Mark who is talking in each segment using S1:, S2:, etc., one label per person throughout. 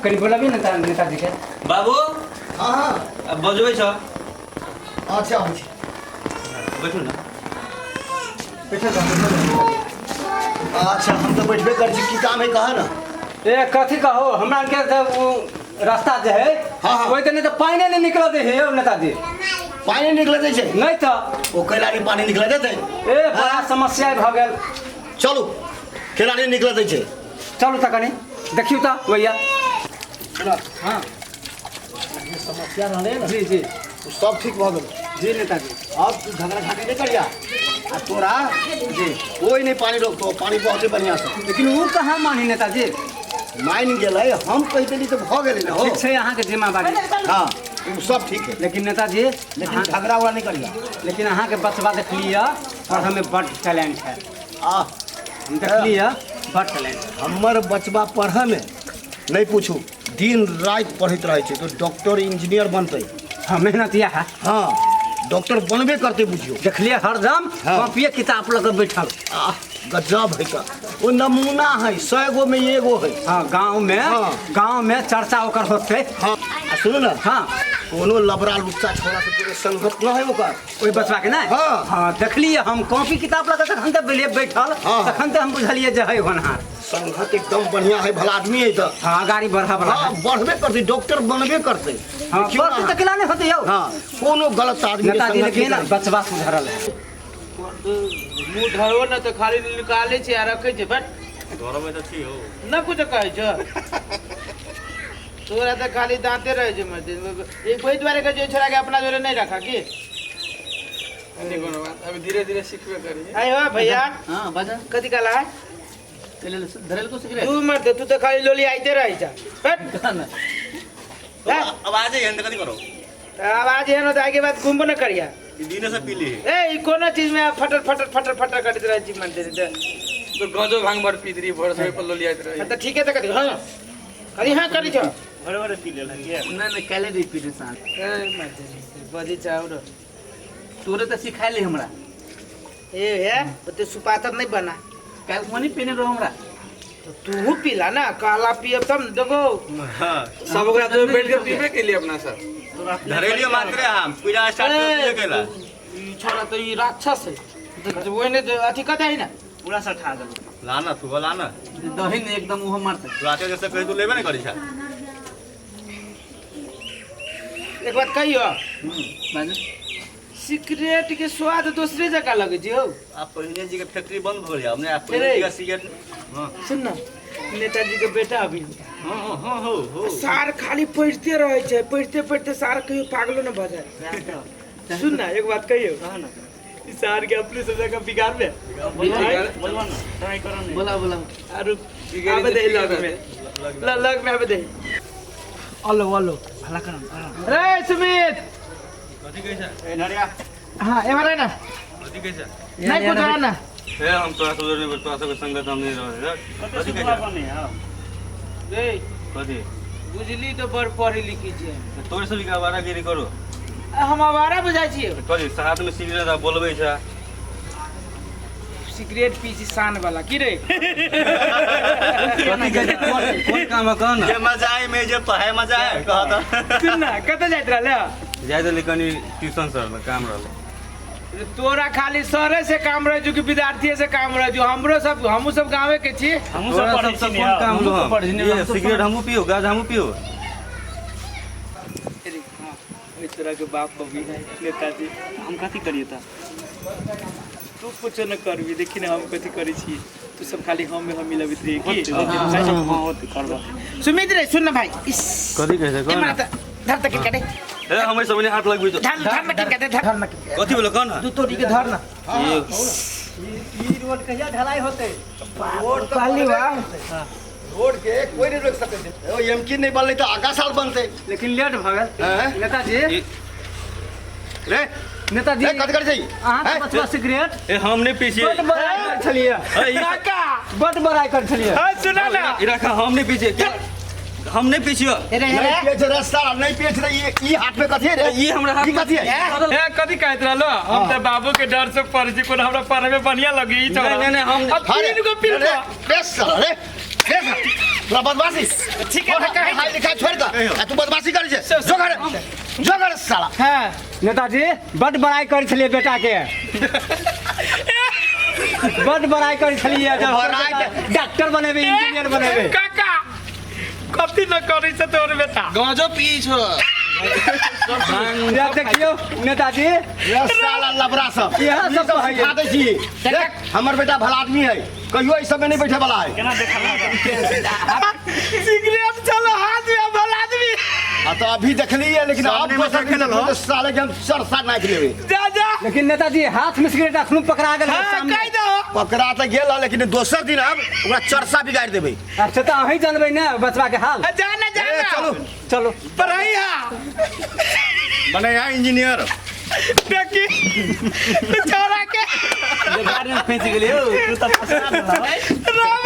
S1: कनि बोलबी ने तऽ नेताजी के।
S2: बाबू।
S3: हाँ हाँ।
S2: अब बजबै छ।
S3: अच्छा, आबै छी।
S2: बैठू ने।
S1: बैठल जाउ, बैठल जाउ।
S3: अच्छा, हम तऽ बैठबे करै छी, की काम है कह ना।
S1: ए कथी कहो, हमरा के तऽ उ रास्ता जे है,
S3: हाँ, हाँ।
S1: ओहि तऽ नहि तऽ पानि नहि निकल दे है यौ नेताजी।
S3: पानि निकले दै छै?
S1: नहि तऽ।
S3: ओ कैलारी पानि निकले देतै?
S1: ए बड़ा समस्या भऽ गेल।
S3: चलू, कैलारी निकले दै छै।
S1: चलू तऽ कनि देखियौ तऽ भैया। हाँ।
S3: जे समस्या रहलै ने।
S1: जी जी।
S3: ओ सब ठीक भऽ गेल।
S1: जी नेताजी।
S3: अब तू झगड़ा झाँटी नहि करिया आ तोरा
S1: जी
S3: कोई नहीं पानी रोकतो, पानी बहुते बढ़िया से।
S1: लेकिन ओ कहाँ मानी नेताजी?
S3: मानि गेलै, हम कहि देली तऽ भऽ गेलै ने हो।
S1: ठीक छै, अहाँके जिम्मेवारी।
S3: हाँ, ओ सब ठीक है।
S1: लेकिन नेताजी,
S3: लेकिन झगड़ा उगड़ा नहीं करिया।
S1: लेकिन अहाँके बचबा देखलियै पढ़ऽमे बड टैलेंट है।
S3: आ
S1: हम देखलियै बड टैलेंट।
S3: हमर बचबा पढ़ऽमे नहीं पूछू, दिन राति पढ़ैत रहै छै, तऽ डॉक्टर इंजीनियर बनतै।
S1: हाँ, मेहनत इएह है।
S3: हाँ, डॉक्टर बनबे करतै बुझियौ।
S1: देखलियै हरदम
S3: हाँ।
S1: कॉपिए किताब लऽ कऽ बैठल।
S3: आह गजब है का, ओ नमूना है, 100 गो में एगो है।
S1: हाँ, गाँव में।
S3: हाँ।
S1: गाँव में चर्चा ओकर होतै।
S3: हाँ, आ सुनू ने।
S1: हाँ।
S3: कोनो लबड़ा लुच्चा छोड़ा से पूरे संगत न है ओकर।
S1: ओहि बचबा के नहि?
S3: हाँ।
S1: हाँ, देखलियै हम कॉपी किताब लऽ कऽ तखन तऽ भेलियै बैठल।
S3: हाँ।
S1: तखन तऽ हम बुझलियै जे है होनहार।
S3: संगत एकदम बढ़िया है, भला आदमी है तऽ।
S1: हाँ, गाड़ी बढ़ा बला।
S3: हाँ, बढ़बे करतै, डॉक्टर बनबे करतै।
S1: हाँ,
S3: देखियौ
S1: बढ़तै
S3: ना।
S1: तऽ केना नहि होतै यौ?
S3: हाँ, कोनो गलत आदमी के
S1: नेताजी
S3: संगत
S1: लेकिन
S3: नहि करै।
S1: बचबा सुधरल है।
S4: मुँह धरबो ने तऽ खाली निकालै छै आ रखै छै, बट
S2: घरमे तऽ छी हो।
S4: न कुछो कहै छौ, तोरा तऽ खाली दाँते रहै छै मर्द। एक ओहि दुआरे कहै छै छोड़ा के अपना जोरे नहि रखा की।
S5: नहीं कोनो बात, अभी धीरे धीरे सीखबे करिए।
S4: आइ हो भैया।
S6: हाँ, बाजा।
S4: कथी कहला है?
S6: धरेल को सिगरेट।
S4: तू मर्द, तू तऽ खाली लोली आइते रहै छ, हट।
S6: ना।
S2: आवाज एहन तऽ कथी करो?
S4: आवाज एहन होता के बाद घूमबो न करिया।
S2: ई दिने से पी ली।
S4: ए ई कोनो चीज में फटर फटर फटर फटर करैत रहै छी मर्द तऽ।
S5: तो गजो भांग बड़ पीत रही, भोर से पर लोलियाइत रही।
S4: तऽ ठीके तऽ कथी, हाँ कथी, हाँ करी छौ।
S2: भरे भरे पी लेल है।
S6: ना ना, काल्हि रही पीने साँझ।
S4: ए मर्द बजी चाउर।
S6: तोरे तऽ सिखाइले हमरा।
S4: ए हे ओते सुपातर नहीं बना।
S6: काल्हि कोनी पीने रहो हमरा?
S4: तो तू पीला ना, काला पियब तब न देखो।
S2: हाँ।
S5: सब ओकरा तो बैठ के पीबे के लिए अपना सब।
S2: धरेलियो मात्रे हम पूजा स्टार्ट कर केला।
S4: ई छोरा तो ई राक्षस है। तो ओने तो अथी कतै है ना?
S6: पूरा सठा देलक।
S2: लाना तू लाना।
S6: दही ने एकदम उहो मारतै।
S2: राते जैसे कहि तू लेबे नहीं करी छा।
S4: एक बात कहियो।
S6: बाजू।
S4: सिगरेट के स्वाद दूसरे जगह लगे छै हौ।
S2: आप पहिने जी के फैक्ट्री बंद हो गया, हमने आप
S4: अरे।
S2: पहिने जी का सिगरेट। हाँ।
S4: सुन ना, नेताजी के बेटा अभी।
S2: हाँ हाँ हाँ हो हो।
S4: सार खाली पढ़ते रहे छै, पढ़ते पढ़ते सार कहियो पागलो न भऽ जाए। सुन ना, एक बात कहियो।
S6: कह ना।
S4: ई सार के अपने से जगह बिगाड़ में।
S6: बोला बोला।
S4: आरु आबे दे लग में। लग में आबे दे। अलो अलो।
S6: भला कर ना।
S4: रे सुमित।
S2: कथी कहै छै? ए नरिया।
S4: हाँ, एमहर आइ ना।
S2: कथी कहै छै?
S4: नहीं कुछ आना।
S2: ए हम तोरा सब नहीं, तोरा सब संगत हम नहीं रहे। कथी कहै छै?
S4: रे
S2: कथी?
S4: बुझली तो बड़ पढ़ी लिखी छै।
S2: तोरे सब के आवारागिरी करो।
S4: हम आवारा बुझाइ छियै।
S2: कथी साथ में सिगरेट आ बोलबै छै?
S4: सिगरेट पी छी शान वाला की रे?
S2: कथी कहै छै? कोन काम है कह ना। जे मजा आए में जे पढ़ाई मजा आए कह त।
S4: सुन ना, कतऽ जाइत रहले?
S2: जाइत रहले कनी ट्यूशन सर लग काम रहले।
S4: तोरा खाली सरे से काम रहे जो कि विद्यार्थी से काम रहे जो, हमरो सब हमहू सब गाँवे के छी।
S6: हमहूँ सब
S2: तोरा
S6: पढ़ै
S2: सब
S6: छी
S2: कोन काम
S6: हमहूँ
S2: लो?
S6: सब पढ़ै छी,
S2: ये
S6: हमहूँ सब
S2: सिगरेट हमहूँ पियो, गांजा हमहूँ पियो।
S4: ओहि तोरा के बाप बबी है नेताजी।
S6: हम कथी करिए तऽ?
S4: तू कुछो न करबी, देखी ना हम कथी करै छी। तू सब खाली हम में हम मिलबित रही की।
S6: हाँ होते करबा।
S4: सुमित रे सुन ना भाई। इस
S2: कथी कहै छै कह ना।
S4: धर तक के दे।
S2: ए हमै सब हाथ लगबै छौ।
S4: धर धर न के दे, धर न के।
S2: कथी बोलो कह ना।
S4: तू तोरी के धर ना।
S1: ई रोड कहिया ढलाई होतै?
S3: रोड तऽ
S4: पहली बार।
S3: रोड के कोई नहीं रोक सकै छै। ओ एमकी नहीं बनलै तऽ आगा साल बनतै।
S1: लेकिन लेट भऽ गेल
S3: हैं?
S1: नेताजी।
S3: रे
S1: नेताजी
S3: रे कथी करै छै?
S1: अहाँ के
S3: हैं?
S1: बचबा सिगरेट
S2: ए हम नहीं पी छियै।
S1: बड बड़ाई करै छलियै।
S4: काका
S1: बड बड़ाई करै छलियै।
S4: हाँ सुना ना।
S2: ई रखा, हम नहीं पी छियै, हम नहीं पी छियै।
S4: रे
S3: नहीं पियै छै रे साला, नहीं पियै छै रे। ई हाथ में कथी है रे?
S2: ई हमरा हाथ
S3: ई कथी है?
S5: ए कथी कहैत रहलो? हम तऽ बाबू के डर से पढ़ै छी, कोनो हमरा पढ़े में बढ़िया लगी ई
S2: नहीं नहीं नहीं हम
S5: अब तीन गो पी
S3: रे रे साला रे रे साला। तोरा बदमाशी
S4: ठीक है,
S3: पढ़ाई
S4: कहै
S3: लिखाई छोड़ के आ तू बदमाशी करै छै, जो घरे जो घरे साला।
S4: हां
S1: नेताजी बड बड़ाई करै छलियै बेटा के, बड बड़ाई करै छलियै जब
S3: बड़ाई
S1: डॉक्टर बनेबै इंजीनियर बनेबै।
S5: काका कथी न करै छै तोर बेटा,
S2: गांजो पी छो।
S1: या देखियौ नेताजी
S3: ये साला लबरा सब
S1: इएह सब
S3: ई
S1: कहैए।
S3: सिखा दै छी। देख हमर बेटा भला आदमी है, कहियो ई सब में नहीं बैठे वाला है।
S5: सिगरेट चलो हाथ में भला आदमी।
S3: आ तो अभी देखली है, लेकिन अब
S2: सामने में
S3: दोसर दिन
S2: देखल हो।
S3: तो साले के हम सरसा नाखि लेबै।
S5: जा जा।
S1: लेकिन नेताजी हाथ में सिगरेट अखनो पकड़ा गेल है
S5: हां
S1: सामने।
S5: कहि दो
S3: पकड़ा तऽ गेल है, लेकिन दोसर दिन हम ओकरा चरसा बिगाड़ि देबै।
S1: अच्छा तऽ अहीं जानबै ने बचवा के हाल।
S5: जा ना जा
S3: ए,
S5: ना।
S3: चलू
S1: चलो
S5: पढ़ाई हा
S2: बने यहाँ इंजीनियर।
S5: देखी छोरा के
S6: बेकार में फंस गेलियो तू त फंसा देला
S5: राम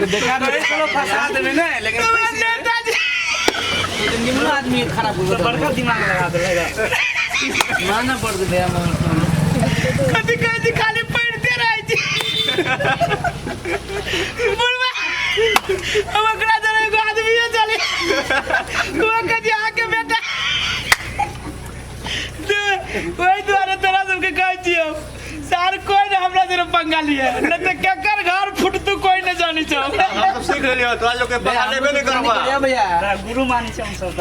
S6: बेकार में चलो फंसा देबे ने, लेकिन
S5: तोरा नेताजी
S6: निम्न आदमी खराब हो गेल, बड़का दिमाग लगा देलक, माना पड़ गेलै हमर।
S5: कथी कहै छी, खाली पढ़ते रहै छी बुढ़वा। हम ओकरा जरे एगो आदमीए चले, ओ कहै छी अहाँके बेटा ओहि दुआरे तोरा सबके कहै छियौ सार कोई ने हमरा जरे पंगा लिए, नहीं तऽ केकर घर फुटतू कोई ने जानी छौ।
S2: हम सब सीख लेलियो, तोरा लोग के पकड़ लेबे नहीं करबा।
S6: भैया गुरु मानी छै हम सब त,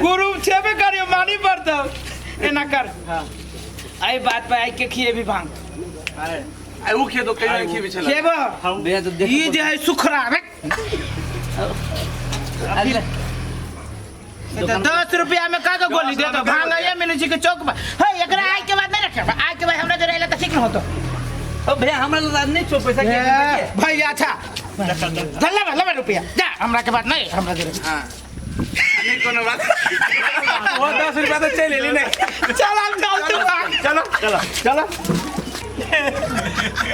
S5: गुरु छेबे करियो मानी पड़तौ। एना कर एहि बात पर आइ के खिएबी भांग।
S6: आई उ खेदो कहियो खिएबी छला
S4: खेबो
S6: भैया तो देख
S4: ई जे है सुखरा बे। 10 रुपया में का के गोली दे दो भांग आया मिले छी के चौक पर हे, एकरा आइ के बाद नहीं रखे, आइ के बाद हमरा जरे अइला त ठीक न होतो।
S6: ओ भैया हमरा लग नहीं छो पैसा के
S4: भैया अच्छा धन्यवाद लबे रुपया जा, हमरा के बाद नहीं हमरा जरे।
S6: हां
S5: नहीं कोनो बात,
S6: वो 10 रुपया तो चल लेली नहीं।
S5: चल अब चल तू भाग।
S3: चलो चलो चलो।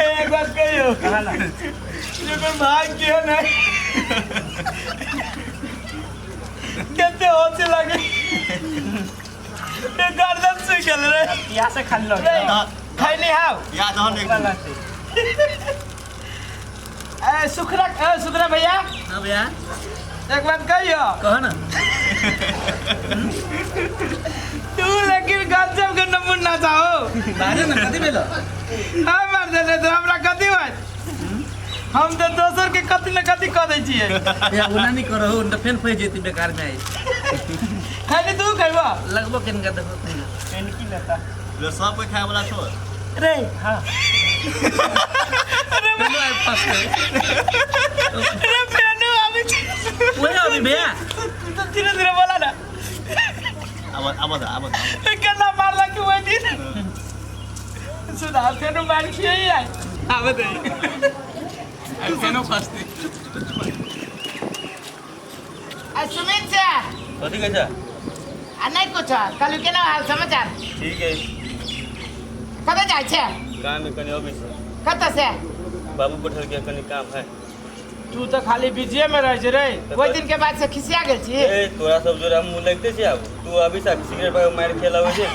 S5: एक बात कहियो जेकर भाग के नहीं केते होचे लागे, ये गर्दन से गेल रे।
S6: यहाँ से खाली लग
S5: खैली हाउ
S2: याद हो नहीं।
S5: ए सुखरा, ए सुखरा भैया।
S6: हां भैया
S5: एक बात कहियो।
S6: कह ना
S5: तू लेकिन गजब के नमूना चाहो
S6: बाजे ना कथी भेलो।
S5: हम मार देले तो हमरा कथी होत, हम तो दोसर के कथी न कथी कह दै छियै।
S6: भैया ओना नहीं करहो, उनका फेन फंस जेती बेकार में आई।
S5: खाली तू खैबा
S6: लगभग केनका देखो
S5: केनकी लेता
S2: लो सब कोई खाए वाला छोड़
S5: रे। हां
S6: अरे भाई फंस गए
S5: रे फेनो आबै छै।
S6: ओए अभी भैया
S5: तू तो धीरे धीरे बोला ना।
S2: अब अब अब
S5: केना मारला कि ओइ दिन सुधा फेनो मार खियै आइ आबै दे
S6: फेनो फंसती।
S4: आ सुमित से
S2: कथी कहै छै?
S4: आ नहीं कुछ कल केना हाल समाचार?
S2: ठीक है।
S4: कतऽ जाइ छै?
S2: काम में कनी अबै छै।
S4: कतऽ से?
S2: बाबू पठल के कनी काम है।
S5: तू तो खाली बिजिए में रह रे।
S4: ओहि दिन के बाद से खिसिया गेल छी।
S2: ए तोरा सब जोड़ा मुंह लगते छै आब, तू अभी से सिगरेट पर मार खेल आबै छै।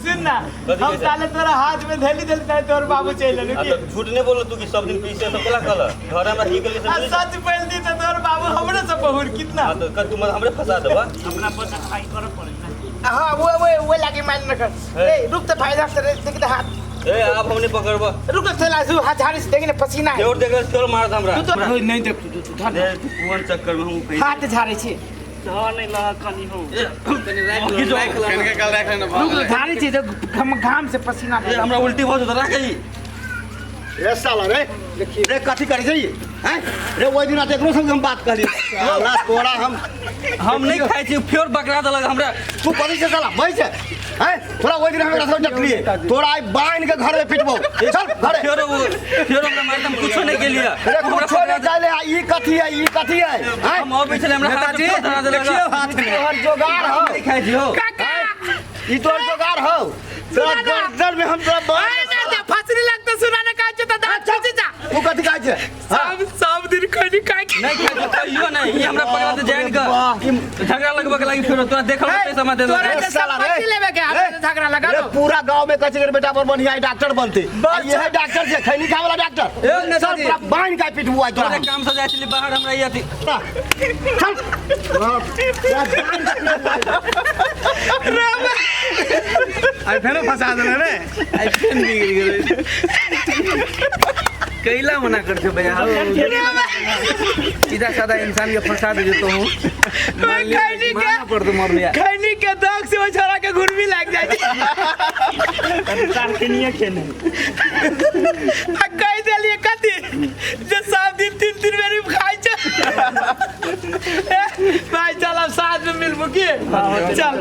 S5: सुन ना हम साले तोरा हाथ में धैली देलते तोर बाबू चलि गेल।
S2: आ तो झूठ नहीं बोलो तू कि सब दिन पीसे सब केला कहल घर हमरा की कहली
S5: आ सच बोल दी त तोर बाबू हमरे से बहुर कितना।
S2: हां तो कर तू हमरे फंसा देबा
S6: अपना पैसा खाई कर पड़े ना।
S4: हां वो वो वो लागे मान न कर। ए रुक त फायदा से देख त हाथ।
S2: ए आप हमने पकड़बा
S4: रुक त लाजू हाथ झाड़ी से देख ने पसीना है।
S2: जोर देख चोर मारत हमरा।
S4: तू तो नहीं देख तू तू धर
S2: कोन चक्कर में हम कहीं
S4: हाथ झाड़े छी।
S6: नहीं लगा कनी हो
S5: कनके कल राख लेना
S4: रुक झाड़ी छी त घाम से पसीना।
S2: ए हमरा उल्टी भऽ जेतौ राख ई।
S3: रे साला रे रे कथी करै छै हैं रे? ओहि दिन एकरो संग हम बात कहली साला तोरा हम
S2: नहीं खाइ छी फेर बकरा देलक हमरा।
S3: तू कथी छै साला बैस हैं तोरा ओहि दिन हम एकरा संग डटलिए तोरा आई बान्हि के घर में पिटबौ चल घरे।
S2: फेर फेर हमरा मारत हम कुछो नहीं केलिए।
S3: रे कुछो नहीं चाहले ई कथी है ई कथी है हैं?
S2: हम अबै छले हमरा हाथ
S1: नेताजी
S2: धरा देलक।
S1: देखियौ हाथ में
S3: तोहर जोगार हौ
S2: नहीं खाइ छी हो
S4: काका
S3: ई तोहर जोगार हौ तोरा गर्दन में हम तोरा बान्हि
S5: दे फसरी लगते सुनाने का छै त दांत खींच जा।
S3: तू कथी खाइ छै?
S5: सब सब दिन खैनी खाइ के
S1: नहीं खाइ छै कहियो नहीं। ई हमरा पकड़ा दे जान के झगड़ा लगबे के लागी फेरो तोरा देखल पैसा मत दे।
S5: तोरा के
S3: साला रे।
S5: संपत्ति लेबे के हमरा झगड़ा लगा
S3: रे
S5: दो।
S3: पूरा गांव में कहै छै बेटा पर बढ़िया डॉक्टर बनते, आ यह डॉक्टर छै खैनी खाय वाला डॉक्टर।
S1: ए नेताजी।
S3: सब पूरा बान्हि के पिटबू आइ तोरा।
S1: तोरा काम से जाइ छली बाहर हमरा ई अथी।
S3: चल।
S2: आई फेनो फंसा देने रे।
S6: आई फेन निकल गेलै। कैला मना कर छे भैया, सीधा साधा इंसान के फंसा दे तो हूं।
S5: खैनी के
S6: मारना पड़तो मर लिया।
S5: खैनी के दाग से वो छोरा के घुर्मी लाग जाय छै।
S2: कारखनिया खेने
S5: आ कह देलिए कथी जे सब दिन तीन तीन बेर खाइ छै। भाई चल अब साथ में मिलबो की चल।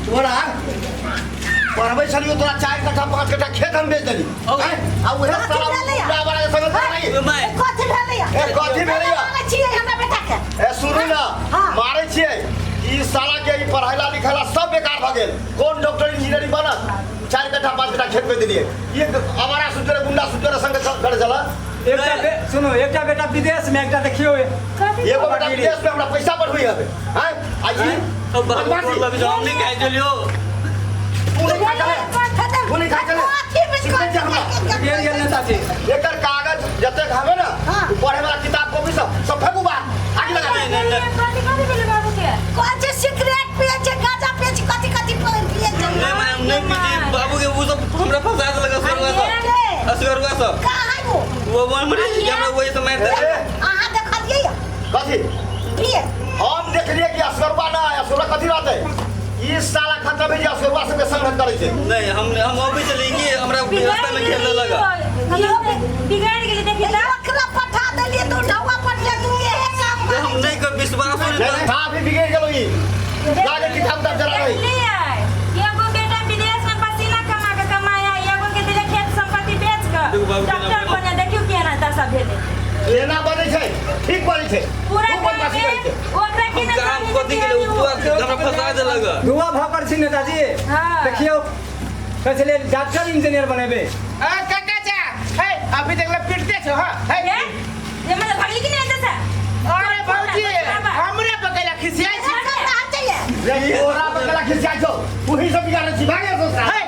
S3: तोरा पढ़बै छलियो तोरा 4 कट्ठा 5 कट्ठा खेत हम बेच देली। आ उहे साला पूरा वाला के संग नहीं।
S7: कथी भेलैया?
S3: ए कथी भेलैया?
S7: मारै छियै हमरा बेटा के।
S3: ए सुनू ना, मारै छियै ई साला के, ई पढ़ैला लिखैला सब बेकार भ गेल। कोन डॉक्टर इंजीनियरिंग बनत? 4 कट्ठा 5 कट्ठा खेत बेच देलियै। ई आवारा सुचरे गुंडा सुचरे संग करे छला।
S8: एकटा सुनो, एकटा बेटा विदेश में, एकटा देखियो
S3: एगो बेटा विदेश में हमरा पैसा पठबै हबे। हैं आ ई
S1: अब बाबू लग जाओ नहीं खाइ चलियो।
S3: तू नहीं खा चले, तू नहीं खा चले।
S8: नेताजी
S3: एकर कागज जतेक हवे ना पढ़े वाला किताब कॉपी सब सब फेंकू बाहर, आगि लगा दे।
S9: कथी कथी भेलै बाबू के?
S7: कथी सिगरेट पिए छै, गांजा पिए छै, कथी कथी पिए छै?
S1: नहीं मैं हम नहीं पीती बाबू के, वो सब हमरा फंसा देलक असगरुआ सब। असगरुआ सब
S7: कहाँ है वो?
S1: वो वन मरे हमरा वही सब मारि देलक।
S7: अहाँ देखलियै
S3: कथी
S7: पिए?
S3: हम देखलियै कि असगरुआ ना, असगरुआ कथी रहतै? ई साला खतम है जे असगरुआ सबके संग करै छै।
S1: नहीं हम अबै छली कि हमरा रास्ता में घेर लेलक।
S9: बिगाड़ गेलै देखी त।
S7: ओकरा पठा देलियै तो ढौआ पर ले तू इहे काम
S1: हम नहीं के विश्वास हो
S3: नहीं था भी बिगड़ गेलो ई लागे किताब तब जरा रही।
S9: एगो बेटा विदेश में पसीना कमा के कमाया, एगो के दिले खेत संपत्ति बेच के डॉक्टर बने, देखियो केना दशा भेलै।
S3: केना बनै छै? ठीक बनै छै
S9: पूरा गाँव में ओकरा की ना
S1: काम कथी गेलै उ हमरा फंसा देलक।
S8: दुआ भकर छी नेताजी। देखियो कैसे ले डॉक्टर इंजीनियर बनेबे।
S5: आ काका चा हे अभी देखला पिटते छो। हां हे
S9: ये मतलब भगली की नहीं दशा।
S5: अरे भौजी हमरे पकैला खिसियाई छै।
S3: रे तोरा पकैला खिसियाई छौ, तू ही सब बिगाड़ै छी भागे ससुरा।
S5: हे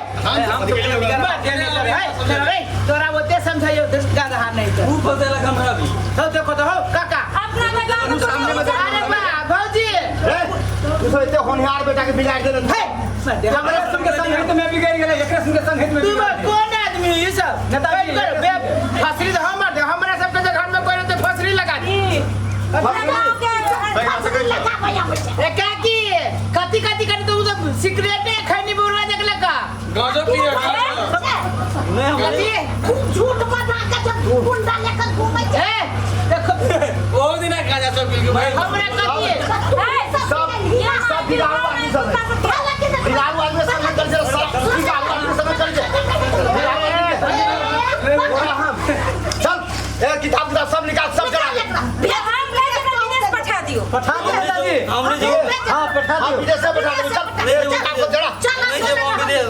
S5: हम तो बिगाड़ै तोरा ओते समझाइयो दस गाधा नहीं तो
S1: उ फंसेलक हमरा भी।
S5: तो देखो तो हो काका
S9: अपना लगा
S3: सामने में।
S5: अरे बा भौजी
S3: रे तू सब एते होनहार बेटा के बिगाड़ देलन।
S5: हे
S8: हमरा सुन के संग हित में बिगड़ गेलै, एकरा सुन के संग हित में।
S5: तू कोन आदमी ई सब?
S8: नेताजी
S5: कर बे फसरी तो हमर दे, हमरा सब के घर में कोई रहते फसरी लगा दी। ए काकी कथी कथी कर तू सब सिगरेट खैनी बुरवा देखलक का
S1: गांजा पिए गांजा नहीं हम
S5: कथी
S7: खूब झूठ बना के जब गुंडा लेकर घूमै छै।
S5: ए देखो
S1: ओ दिन गांजा सब मिल के भाई
S5: हमरा कथी
S3: सब सब बिगाड़ू आदमी सब बिगाड़ू आदमी संग करै छै, सब बिगाड़ू आदमी संग करै छै। चल ए किताब किताब सब निकाल, सब जरा दे।
S9: हम कह के विदेश पठा दियो।
S8: पठा दियो नेताजी।
S1: हमरे जी
S8: हां पठा
S3: हम
S8: दियो,
S3: विदेश से पठा देबो। चल किताब सब जरा।
S1: नहीं जे हम विदेश